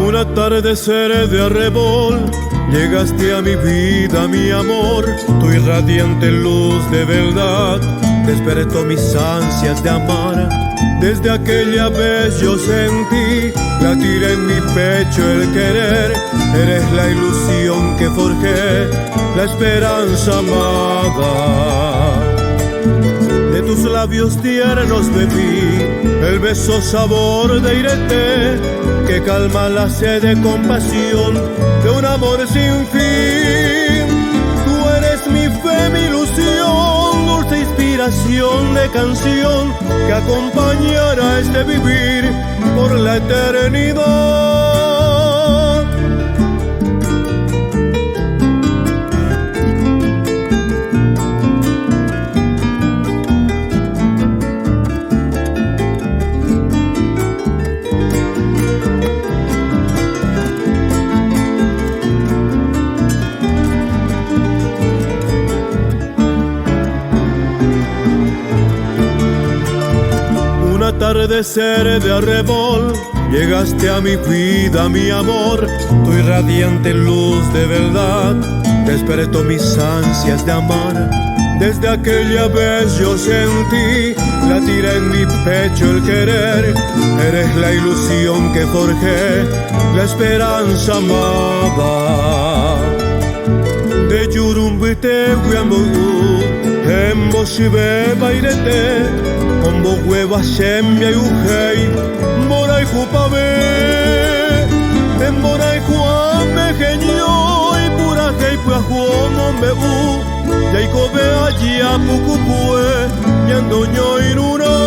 Un atardecer de arrebol, llegaste a mi vida, mi amor, tu irradiante luz de verdad despertó mis ansias de amar. Desde aquella vez yo sentí latir en mi pecho el querer. Eres la ilusión que forjé, la esperanza amada. De tus labios tiernos bebí el beso sabor de irete que calma la sed de compasión de un amor sin fin. Tú eres mi fe, mi ilusión, dulce inspiración de canción que acompañará este vivir por la eternidad. Un atardecer de arrebol, llegaste a mi vida, mi amor, tu irradiante luz de verdad despertó mis ansias de amar. Desde aquella vez yo sentí latir en mi pecho el querer. Eres la ilusión que forjé, la esperanza amada. De Yurumbite, Guambu, Embosibe, Bairete, Ombo hueva, Sembia y Ujei, Moray Jupabe, Emboray Juame, Genio, y Purajei, Puajuomombe, U, Yaikobe, Allá, Pucupue, Ñandoño, Iruna.